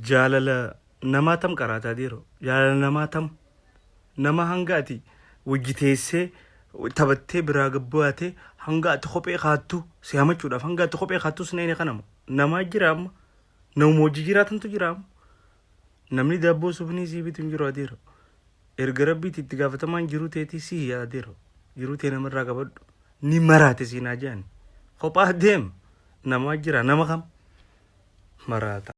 Jaalala namaa tam qaraataa dhiiroo? Jaalala namaa tam? Nama hanga ati wajji teessee taphattee biraa gabbaatee hanga ati kophee kaattu si hamachuudhaaf hanga ati kophee kaattu si nayne kanama. Namaa jira amma. Namuma wajji jiraatantu jira amma. Namni daabboo sufnii sii bitu hin jiru adeero. Erga rabbiitti itti gaafatamaan jiruu teetii sihi adeero. Jiruu tee namarraa qabadhu. Ni maraate siin haa jedhani. Kophaa deem. Namaa jira nama kam? Maraata.